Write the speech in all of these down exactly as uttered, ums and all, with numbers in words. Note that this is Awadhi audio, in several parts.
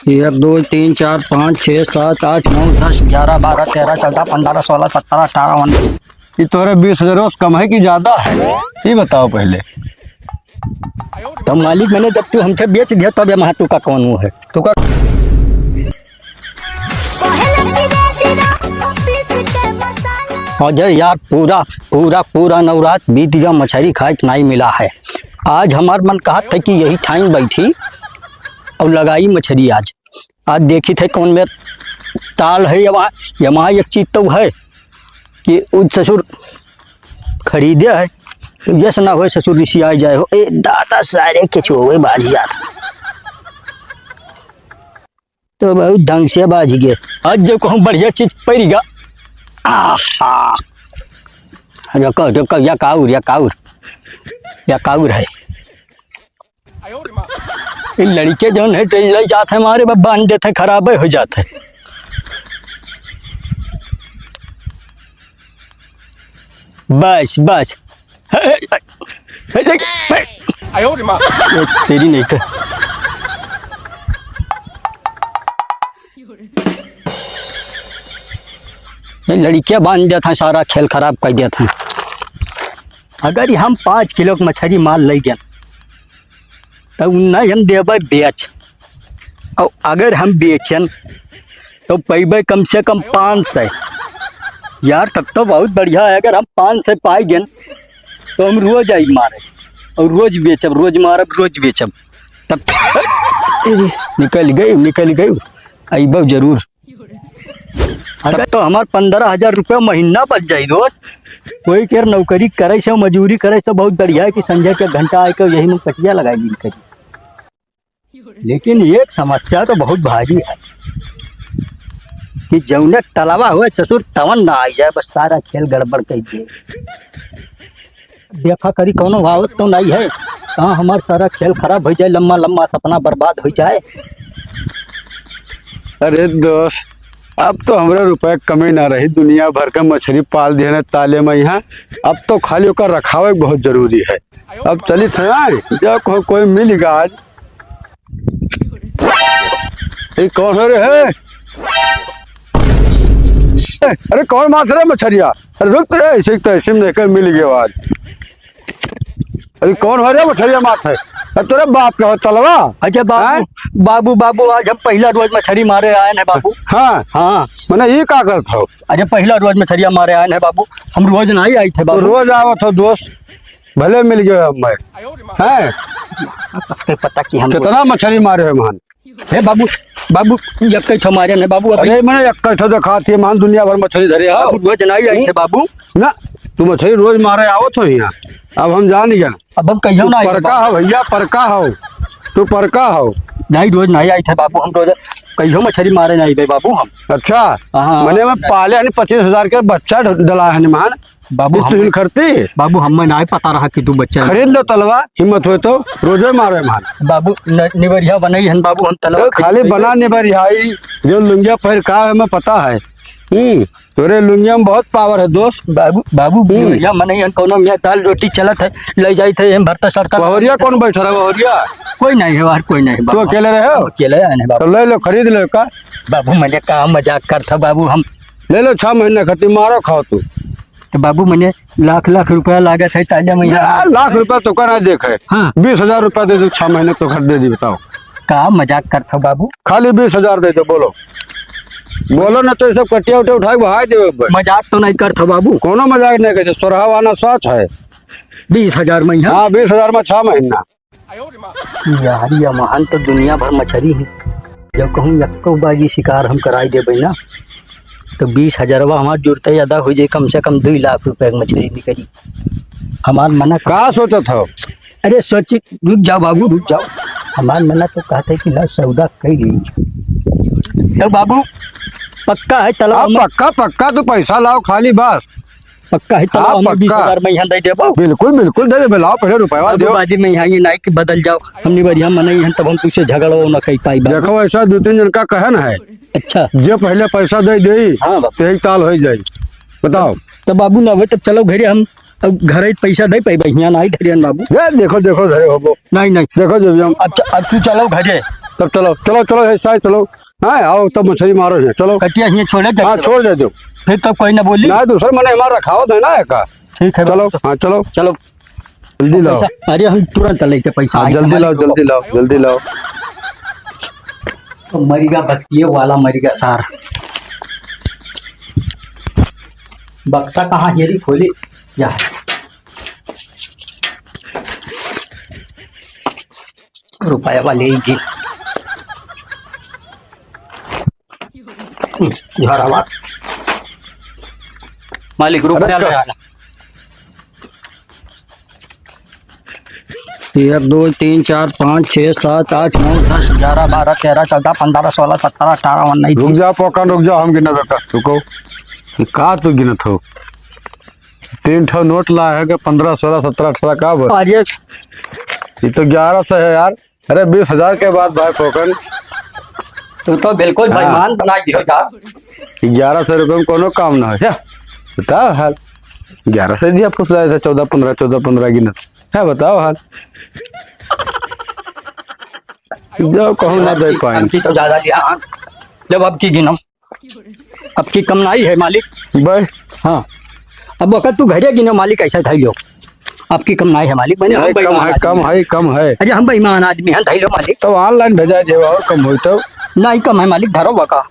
एक, दो, तीन, चार, पाँच, छः, सात, आठ, नौ, दस, ग्यारह, बारह, तेरह, चौदह, पन्द्रह, सोलह, सत्रह, अठारह, उन्नीस। ये तोहरे बीस हजार रोज कम है कि ज्यादा है? ये बताओ पहले। तो मालिक, मैंने जब तू हमसे बेच दिया, तब ये महा तू का कौन वो है? तू का अजय यार, पूरा, पूरा, पूरा नवरात बीत गया, मछरी खाए के नाई मिला है। आज हमार मन कहत है कि यही ठाइन बैठी और लगाई मछरी आज। आज देखी थे कौन में ताल है, या वहाँ, या वहाँ एक चीज तो है कि उ ससुर खरीदे है, तो यस ना होए ससुर रिसिया जाए हो। ए दादा, सारे के चोवे बाज जात। तो बहुत ढंग से बाज गए। आज जो कहूँ बढ़िया चीज पड़ गया। आहा। रुको, रुको, या काउर, या काउर, या काउर है। इन लड़के जौन है, ले जात है, हमारे बा-, बांध देत है, खराब हो जात है। बस, बस। हे, हे, हे, हे, हे। ए, तेरी नहीं कर। ये लड़कियां बांध देत हैं, सारा खेल खराब कर देत हैं। अगर हम पाँच किलो के मछरी मार ले गए, तो उन्हें हम देबे बेच। और अगर हम बेचन, तो पैबे कम से कम पाँच सौ। यार, तब तो बहुत बढ़िया है। अगर हम पाँच सौ पाई गए, तो हम रोज आई मारे, और रोज बेचब, रोज मारब, रोज बेचब। तब निकल गई, निकल गई, अइबो जरूर। अगर तो हमार पन्द्रह हजार रुपया महीना बन जाई रोज। कोई केर नौकरी करे से, मजूरी करे से, तो बहुत बढ़िया है कि संझा के घंटा आए के यही में कटिया लगाई दी करी। लेकिन एक समस्या तो बहुत भारी है कि जौने तलवा हुए ससुर तवन ना आई जाए, बस सारा खेल गड़बड़ कर दे। देखा करी कौनो आवत तो नहीं है, कहाँ हमार सारा खेल खराब हो जाए, लम्बा लम्बा सपना बर्बाद हो जाए। अरे दोस्त, अब तो हमरे रुपया कमी ना रही, दुनिया भर के मछरी पाल दिहन ताले में यहाँ। अब तो खाली ओकर रखावे बहुत जरूरी है। अब चलित है, आए, जो को-, कोई मिल गया आज। ए, कौन है रे, हे? ए, अरे कौन मारत रे मछरिया? अरे रुक रे, ऐसे तो ऐसे में लेकर मिल गया आज। अरे कौन है रे मछरिया मारत है? अरे तोरे बाप का हो तलवा? अच्छा बाबू, हैं? बाबू, बाबू, आज हम पहला रोज मछरी मारे आए हैं बाबू। हाँ। हाँ। मने ये का करत हो? अरे पहला रोज मछरिया मारे आए हैं बाबू, हम रोज नहीं आई थे तो बाबू। रोज आवत हो दोस्त, भले मिल गए हम मैं। हैं? कसके पता कि हम कितना मछरी मारे हो महान? हे बाबू, बाबू, यक्कै ठो मारे न बाबू अभी। अरे, मने यक्कै ठो देखात है, महान दुनिया भर मछरी धरे हो। बाबू, रोज नाई आई थे बाबू। ना, तू मछरी रोज मारे आवत हो यहाँ। अब हम जान गया। अब हम कहियो तू ना आई परका बाबू। हो भैया, परका हो। तू परका हो। नहीं, रोज नाई आई थे बाबू, हम रोज कहियो मछरी मारे नाई बे बाबू हम। अच्छा, हाँ। मने में पाले हनी पच्चीस हजार के बच्चा ड-, डला है निमान। बाबू, इस हम तुहिन खरती? बाबू, हमें नाय पता रहा कि तू बच्चा है। खरीद लो तलवा, हिम्मत होय तो, रोजे मारे मान। बाबू, न-, निबरिया बनई हन बाबू, हम तलवा ए, खाली खरीद बना लेते। निबरियाई, जो लुंगिया पहिर का है, हमें पता है। हम्म, तोरे लुंगिया में बहुत power है, दोस्त। बाबू, बाबू, हम्म। निबरिया मनई हन, कौनो में दाल रोटी चलत है, ले जाई थे, हम भरता सरता। वहोरिया कौन बैठा रहा, वहोरिया? कोई नहीं है, बाहर कोई नहीं है, तू बाबू। अकेले रहे हो? हम अकेले आए हैं, बाबू। तो ले लो, खरीद लो का? बाबू, मने का मजाक करत हो, बाबू, हम ले लो, छह महीने खातिर मारो खाओ तू। तो बाबू, मने लाख लाख रुपया लागत है, ताजा में यहाँ। आ, लाख रुपया तो का ना देखे। हाँ। बीस हजार रुपया दे दो, छह महीने तो घर दे दी, बताओ। का मजाक करत हो बाबू? खाली बीस हजार दे दो, बोलो। बोलो ना तो ये सब कटिया उटिया उठा के बहाई देवे अब। मजाक तो नहीं करत हो बाबू। कोनो मजाक नहीं करते, सोरहा वाना सच है। बीस हजार में यहाँ? हाँ, बीस हजार में छह महीना। यार, ये महान तो दुनिया भर मछरी है। जब कहूँ यक्को बाजी शिकार हम कराई देबे ना, तो बीस हजारवा हमार जुड़ते ज्यादा हो जाए, कम से कम दो लाख रुपए की मछरी निकली। हमार मना का सोचत हो? अरे सोच, रुक जाओ बाबू, रुक जाओ। हमार मना तो कहते कि ला सौदा कर ली। तो बाबू, पक्का है तलवा अब में? पक्का, पक्का, तू पैसा लाओ खाली बस। पक्का है, तलवा हाँ, हमें पक्का। बीस हजार में यहाँ दे देबो। बिल्कुल, बिल्कुल दे देबे, लाओ पहले रुपया बाबू, दो। बाजी में यहाँ ये नाई कि बदल जाओ, हमनी बढ़िया मनई हैं, तब हम तुझसे झगड़ो न कई पाई बाबू। देखो, ऐसा दो तीन जन का कहन है। अच्छा। जे पहले पैसा दे दे, हाँ बाबू। तो यही ताल हो जाए। बताओ। तो बाबू ना हो, तब चलो घरे, हम अब घरे पैसा दे पाई, यहाँ नाई धरियन बाबू। ये देखो, देखो, धरे होबो। नहीं, नहीं। देखो, जब हम अब च-, अब तू चलो घरे। तब चलो, चलो, चलो, ऐसा ही चलो। हाँ, आओ, तब मछरी मारो है, चलो। कटिया हियाँ छोड़े, हाँ, चलो। छोड़ दे दो। फिर तब कोई ना बोली। ना, दूसरे मने हमारा रखावत है ना, एका। ठीक है, चलो, बाबू। हाँ, चलो। चलो। जल्दी लाओ। पैसा, अरे, हम तुरंत लेके पैसा हाँ, आई, जल्दी हमारे लाओ, को जल्दी लाओ, जल्दी लाओ। तो मरिगा बतिये वाला, मरिगा सार। बक्सा कहाँ हेरी खोली? या। रुपया वाले ही गिन। घर आवा। मालिक, रुपया अरे ले का- आना। एक, दो, तीन, चार, पाँच, छः, सात, आठ, नौ, दस, ग्यारह, बारह, तेरह, चौदह, पन्द्रह, सोलह, सत्रह, अठारह, उन्नीस, रुक बीस। जा पोकन, रुक जा, हम गिनबे का, रुको। का तू गिनत हो? तीन ठो नोट ला है के पन्द्रह, सोलह, सत्रह, अठारह का बोल? अरे। ये तो ग्यारह सौ है यार। अरे बीस हजार के बात भाई पोकन। तू तो बिल्कुल हाँ। बेईमान बनाई दियो यार। ग्यारह सौ रुपये में कोनो काम ना हो क्या? बताओ हाल। ग्यारह सौ दिया फुसलाए थे, चौदह पन्द्रह, चौदह पन्द्रह गिनत है, बताओ हाल। जो कहूँ ना दे पाए। अब की तो ज्यादा लिया, हाँ। जब अब की गिनम। अब की कम नाई है मालिक। बे। हाँ। अब वक्त तू घरे गिनो मालिक, ऐसा धइलो। अब की कम नाई है मालिक, मैंने हम नहीं, कम बेईमान है, आदमी कम हैं। है, कम है। अरे हम बेईमान आदमी हैं, धइलो मालिक। तो online भेजा देवा और कम होई तो। नहीं कम है मालिक, धरो बका।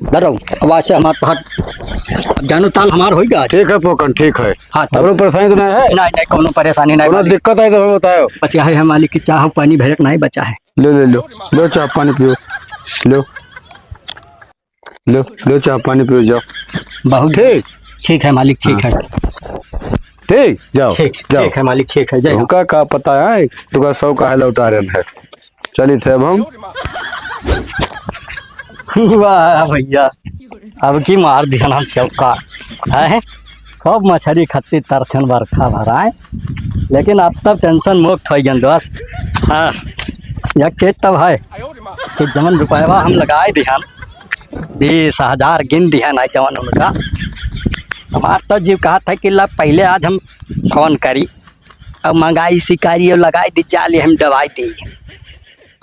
धरो। अब आज से हमार पहाड़, अब जानो ताल हमार होई गा आज। ठीक है पोकन, ठीक है। हाँ, तब। हमरो परेशानी तो नहीं है? नहीं, नहीं, कोनो परेशानी नहीं कोनो मालिक। दिक्कत है तो हमें बताओ। बस यही है मालिक कि चाह पानी भरक नहीं बचा है। लो, लो, लो। लो चाह पानी पियो। लो। लो, लो चाह पानी पियो, जाओ। बहुत ठीक। ठीक है मालिक, ठीक हाँ। है। ठीक, जाओ, ठीक, जाओ। ठीक है मालिक, ठीक है, जय हो। तुमका का पता है, तुमका सौ काहे लौटा रहे हैं। चलित है अब हम। वाह भैया, अब की मार दिया ना चौका। हैं? खूब मछरी खत्ती तरसन बरखा भराए, लेकिन अब तब tension मुक्त होइ गन दोस्त। हाँ, एक चीज तब है कि जवन रुपयवा हम लगाए दिहन, बीस हजार गिन दिहन है जवन उनका, हमार तो जीव कहत है कि ला पहिले आज हम फोन करी, अब मंगाई शिकारी और लगाई दी जाली हम दवाई दी।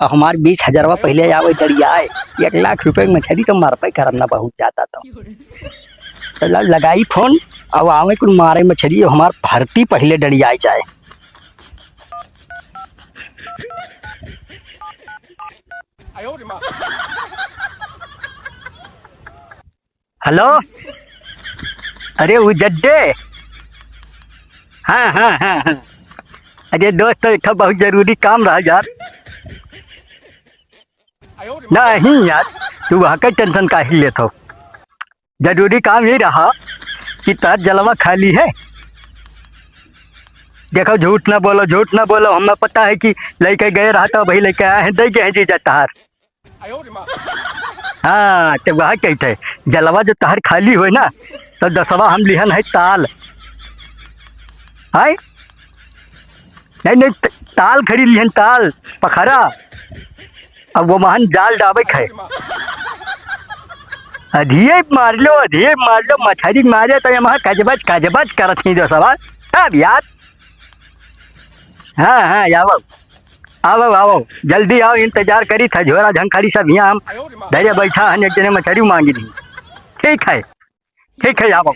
अब हमार बीस हजारवा पहिले आवे डरियाए, एक लाख रुपये की मछरी तो मारबे करब ना बहुत ज्यादा तो। तो ल-, लगाई फोन, अब आवे कुल मारे मछरी, हमार भर्ती पहिले डरियाए जाए। हेलो, अरे उजड्डे, हाँ, हाँ, हाँ, हाँ। अरे दोस्त, एक ठो बहुत जरूरी काम रहा यार। नहीं यार, तू वहाँ का tension काहे लेत हो? जरूरी काम ये रहा कि तार जलवा खाली है। देखो, झूठ ना बोलो, झूठ ना बोलो, हमें पता है कि लइके गए रहा तो वही लइके आए हैं, दे गए हैं जीजा तार। हाँ, तो वह कहते, जलवा जो तहर खाली होए ना, तो दसवा हम लिहन है ताल। हाय? नहीं, नहीं, त-, ताल खरीद लिहन, ताल, पखरा। अब वो महन जाल डाबे खाए। अधिये मार लो, अधिये मार लो, मछरी मारे तो ये महा कजबज, कजबज करत नहीं दसवा। अब यार। हाँ, हाँ, जाओ। आवो, आवो, जल्दी आओ, इंतजार करी था, झोरा झंखारी सब हियाँ हम धरे बैठा हन, एक जने मछरी मांगी दी। ठीक है, ठीक है, आवो।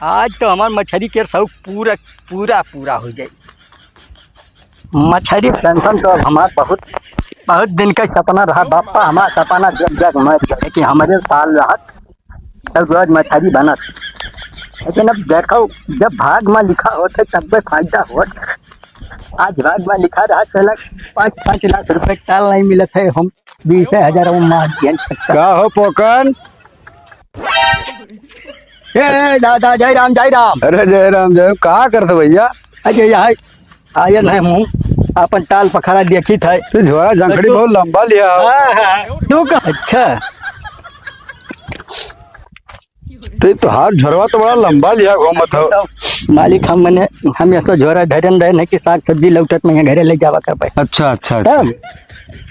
आज तो हमार मछरी के शौक पूरा, पूरा, पूरा हो जाई। मछरी tension तो अब हमार बहुत, बहुत दिन का सपना रहा, बापा, हमार सपना जग जग मर गया कि हमरे साल रहत तब रोज मछरी बनत। लेकिन अब देखो, जब भाग में लिखा होत है, तब फायदा होत। आज भाग में लिखा रहा, चला, पाँच, पाँच लाख रुपए टाल नहीं मिलत है, हम बीस हजार वो मार दिया। का हो पोकन? ए, ए, दादा, जय राम, जय राम। अरे जय राम, जय राम। का करत भैया? अरे यहाँ आयन है, मुँह अपन टाल पखरा देखी था। तू झोरा झंखड़ी तो बहुत लंबा लिया हो। हाँ, हाँ। तू का? अच्छा। तो ये तोहार झोरवा तो बड़ा लंबा लिया घूमत हो। तो मालिक, हम मने, हम ऐसा झोरा धरन रहे नहीं कि साग सब्जी लौटत में घरे ले जावा कर पाए। अच्छा, अच्छा, अच्छा। तब?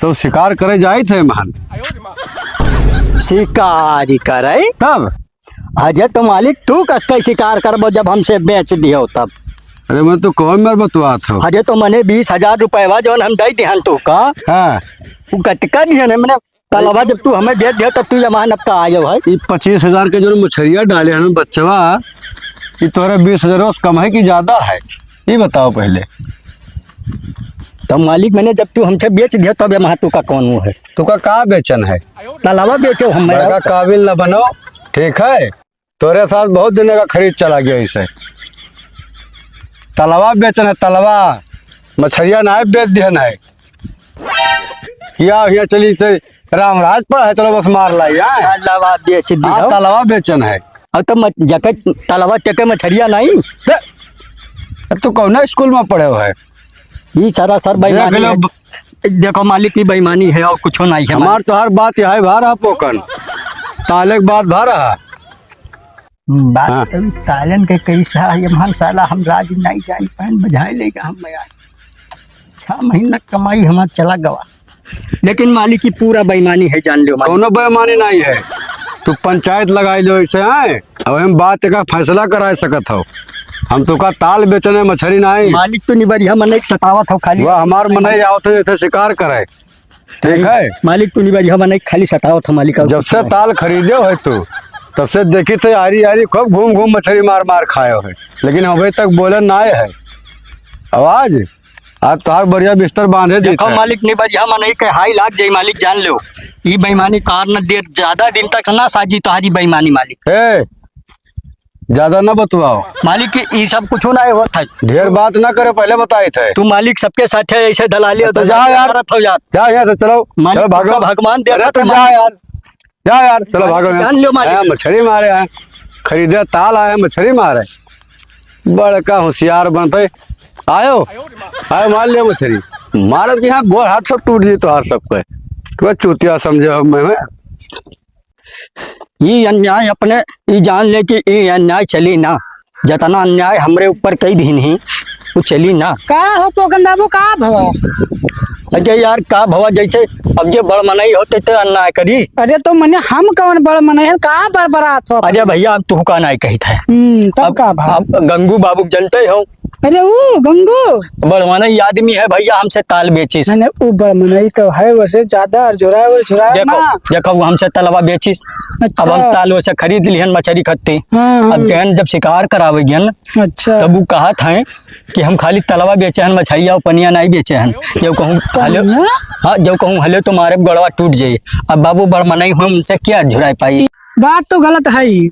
तो शिकार करे जाए थे महान। शिकारी करे? तब? अजय तो मालिक, तू कस के शिकार करबो जब हमसे बेच दियो तब? अरे, मैं तो कौन मेर बतवात हो? अरे, तो मने बीस हजार रुपयवा जौन हम दे दिहन तो का? हाँ। वो कतका दिहन है मने? तलवा जब तू हमें दे दिया, तब तू जमान अब का आयो है? ई पच्चीस हजार के जौन मछरिया डाले हन बचवा, ई तोहरा बीस हजार से कम है कि ज्यादा है? ई बताओ पहले। तब मालिक, मने जब तू हमसे बेच दिया, तब यहाँ तू का कौन वो है? तू का, का बेचन है? तलवा बेचो हम, बड़का काबिल न बनो, ठीक है? तोरे साथ बहुत दिन का खरीद चला गया इसे। तलवा बेचन है, तलवा। मछरिया नाहीं बेच दिहन है। या, या चली से रामराज पड़ा है, चलो बस मार लाई, हाँ? तलवा बेच दियो। हाँ, तलवा बेचन है। अब तो मत-, जके तलवा तेके मछरिया नाहीं। दे, अब तू कौन स्कूल में पढ़े हो है? ई सरासर देख बेईमानी लो, है। ब- देखो मालिक, ई बेईमानी है और कुछो नाहीं है हमार मालिक। तोहार बात यह है, भा रहा पोकन। ताले के बात भा रहा। बात हाँ। तो तालन के कैसा है, ये हम साला हम राज नाहीं जान पाएन, बजाए लेगा हम यार। छह महीना कमाई हमार चला गवा। लेकिन मालिक, ई पूरा बेईमानी है, जान लो मालिक। कौनो बेईमानी नाहीं है, तू पंचायत लगाई लो इसे, हैं? अब हम बात का फैसला कराए सकत हो। हम तो का ताल बेचने मछरी नाहीं। मालिक तो निबरिया मनई के सतावत हो खाली। वह हमार मनई आवत हो जैसे शिकार करे। ठीक है? मालिक तो निबरिया मनई के खाली सतावत हो मालिक, और जब कुछ से नहीं। ताल खरीदे हो तू, तब से देखी थे आरी आरी खूब घूम घूम मछरी मार मार खाए हो, लेकिन अबे तक बोलन नाहीं है। आवाज आज तोहार बढ़िया बिस्तर बांधे देखो देत है। मालिक, निबरिया मनई के हाई लाग जाई मालिक, जान लो। ई बेईमानी कार न देर ज्यादा दिन तक ना साजी तोहारी बेईमानी मालिक। ए, ज्यादा ना बतवाओ। मालिक, ई सब कुछो ना होत है। ढेर बात ना करे, पहले बताइत है। तू मालिक सबके साथे ऐसे दलाली और तो जा धंधा यार। करत हो यार। जा यहाँ से, चलो। मालिक, चलो, भागो। तुमका भगवान दे अरे, रखा तू है, जा मालिक। यार। जा यार, चलो, भागो यहाँ। जान लो, मालिक। हाँ, मछरी मारे हैं। खरीदे ताल आए हैं, मछरी मारे। बड़का होशियार बनते। आयो, आयो, मार लियो मछरी। मारत के यहाँ गोड़ हाथ सब टूट जी तोहार सबके। तू चूतिया समझे हो मैं, मैं। ई अन्याय अपने, ई जान ले कि ई अन्याय चली ना। जतना अन्याय हमरे ऊपर कई दिन ही, वो चली ना। का हो पोकन बाबू, का भवा? अरे यार, का भवा, जैसे अब जे बड़ मनई होते तो अन्याय करी। अरे तो मने हम कौन बड़ मनई है, का बड़बड़ात हो? अरे भैया, अब तू का नाई कहित है। हम्म, तब अब, का भवा? अब गंगू बाबू के जनते हो। अरे ऊ गंगू? बड़ मनई आदमी है भैया, हमसे ताल बेचिस। नहीं, नहीं, ऊ बड़ मनई तो है, वैसे ज्यादा और झुराए और झुराए देखो, ना। देखो, वो हमसे तलवा बेचिस। अच्छा। अब हम ताल वैसे खरीद लिहन मछरी खत्ती। हाँ, हाँ। अब गहन जब शिकार करावे गहन, अच्छा। तब वो कहत हैं कि हम खाली तलवा बेचे हन, मछरिया और पनिया नहीं बेचे हन। जो कहूँ हले, पनिया? हाँ, जो कहूँ हले तो मारे गड़वा टूट जाई। अब बाबू बड़ मनई हुए, उनसे क्या झुराई पाई? बात तो गलत है ही,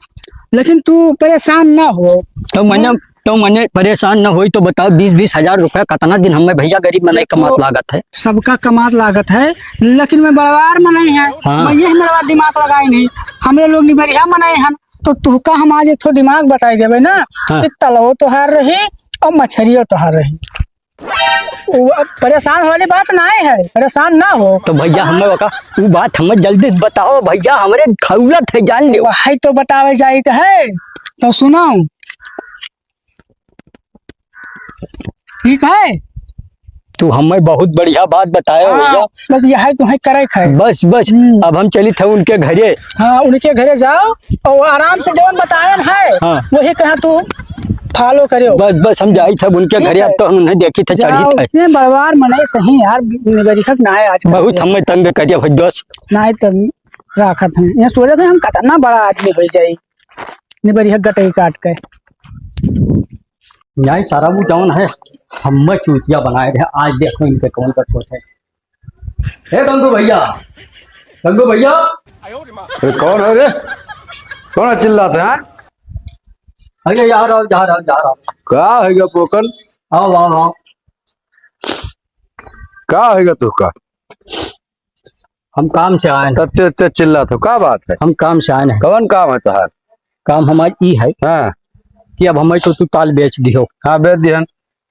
लेकिन तू परेशान ना हो। तो मने, हाँ। तो मने परेशान न होई तो बताओ, बीस बीस हजार रुपया कितना दिन हमें भैया गरीब मनई देखो, कमात लागत है? सबका कमात लागत है, लेकिन मैं बड़वार मनई है, हाँ। मैं यही मेरा दिमाग लगाई नहीं, हमरे लोग निबरिया मनई हन, तो तुहका हम आज एक ठो दिमाग बताई देबे ना, हाँ। कि तलवो तोहार रही और मछरियो तोहार रही। वो अब परेशान वाली बात ना है, परेशान ना हो। तो भैया, हमें ओका, वो बात हमें जल्दी से बताओ भैया, हमरे खौलत है, जान लियो। वही तो बतावे जाइत है, तो सुनो। ठीक है? तू हमें बहुत बढ़िया बात बताए हो हाँ, भैया। बस यह है, तुम्हें करे है। बस, बस, हम्म। अब हम चलित है उनके घरे। हाँ, उनके घरे जाओ और आराम से जौन बतायन है, हाँ। वही कहा तू follow करियो। बस, बस, हम जाइत है उनके ठीक घरे, है। अब तो हम उन्हें देखित है, जाओ, चढ़ित है। इतने बड़वार मनई सही यार, निबरिखक ना है आजकल बहुत के। हमें तंग करिया भाई दोस्त। नहीं तो राखत हैं। ये सोचत हैं हम कितना बड़ा आदमी हो जाई, निबरिखक गटई काट के। नहीं, सारा वो जौन है, हमें चूतिया बनाए रहे। आज देखो इनके कौन का सोच है। ए गंगू भैया, गंगू भैया। अरे कौन है रे? कौन है चिल्लाते हैं? अरे यार, आओ, जा रहा, जा रहा। का है गा पोकन? आओ, आओ, आओ। का है गा तू का? हम काम से आए हैं। तब ते, ते चिल्लात हो, का बात है? हम काम से आए हैं। कौन काम है तोहार? काम हमार ई है हाँ। कि अब हमें तो तू ताल बेच दिहो। हाँ, बेच दिहन।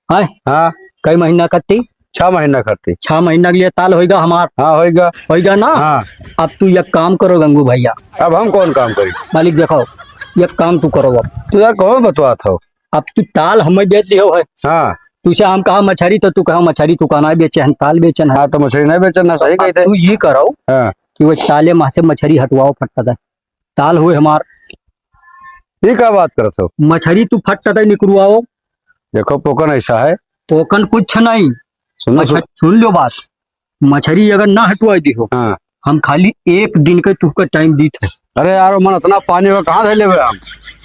हैं? हाँ। कई महीना खत्ती? छह महीना खत्ती। छह महीना के लिए ताल होइगा हमार? हाँ, होइगा। होइगा ना? हाँ। अब तू एक काम करो गंगू भैया। अब हम कौन काम करी? मालिक देखो, एक काम तू करो अब। तू यार कौन बतवात हो? अब तू ताल हमें बेच दिहो है। हाँ। तुझसे हम कहा मछरी तो तू कहा मछरी तू का ना बेचे हन, ताल बेचन है। हाँ, तो मछरी नहीं बेचन ना, सही अब कही थे। तू ये करो हाँ। कि वो ताले माँ से मछरी हटवाओ फटता है। ताल हुए हमार। ये का बात करत हो? मछरी तू फट ततई निकरुआओ, देखो पोकन ऐसा है। पोकन कुछ नहीं। सुनो, मछर-, सुन। सुन लो बात, मछरी अगर ना हटवाई दी हो, हाँ। हम खाली एक दिन के तुहका टाइम दीत है। अरे यार, मन इतना पानी में कहाँ से लेबे हम?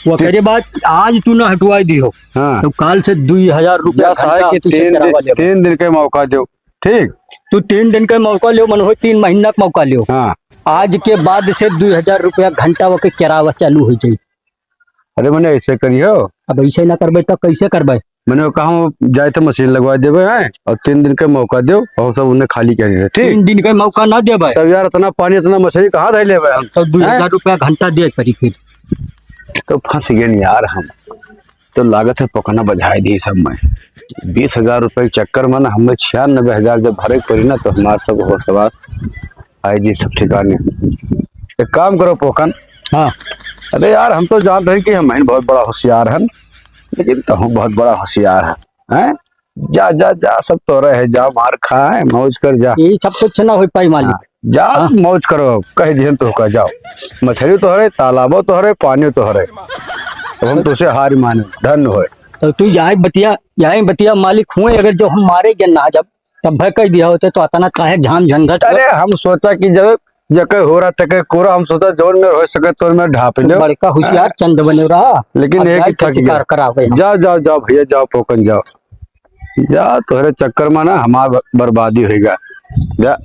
वो ठीक। करे बात, आज तू ना हटवाई दी हो, हाँ। तो काल से दुई हजार रुपया घंटा है कि तुझसे तीन दिन, करावा लेबे। तीन दिन के मौका दो, ठीक? तू तीन दिन के मौका लियो, मन हो तीन महीना के मौका लियो। हाँ। आज के बाद से दुई हजार रुपया घंटा वके करावा चालू हो जाई। अरे मने ऐसे करियो। अब ऐसे ना करबे तो कैसे करबे? मने वो कहा जाए तो मशीन लगवा देबे हैं और तीन दिन के मौका दो और सब उन्हें खाली कर दे, ठीक? तीन दिन के मौका ना देबे। तब यार इतना पानी, इतना मछली कहाँ धर लेबे हम? तो हैं? दुई हजार रुपया घंटा दे पड़ी फिर। तो फंस गए नहीं यार हम। तो लागत है पकना बजाए दी सब में। बीस हजार रुपये के चक्कर में ना हमें छियानबे हजार जब भरे के पड़ी ना तो हमार सब होश हवास आई जी सब ठिकाने। एक काम करो पोकन। हाँ। अरे यार, हम तो जानत हन कि हम हन बहुत बड़ा होशियार हन, लेकिन तहूँ बहुत बड़ा होशियार है, हैं? जा, जा, जा, सब तोरे है, जा मार खा, मौज कर जा। ये सब कुछ ना हो पाई मालिक। हाँ, जा, हाँ। मौज करो, कह दिहन तो का, जाओ। मछली तोहरे, तालाबो तोहरे, पानी तोहरे। अब हम तुझसे हार माने, धन्य होए। तो तू यही बतिया, यही बतिया मालिक हुए, अगर जो हम मारे गए ना जब, तब भय कह दिया होते तो अतना काहे झाम झंझट हो? अरे, हम सोचा कि जब जके हो रहा तके कोरा, हम सोचा जौन में हो सके तौन में ढाप ले। बड़का होशियार हाँ। चंद बने रहा। लेकिन अब एक जाए के थक शिकार गया। करावे हम। जाओ, जाओ, जाओ भैया, जाओ पोकन, जाओ। जा, तोहरे चक्कर में ना हमार ब-, बर्बादी होइगा। जा।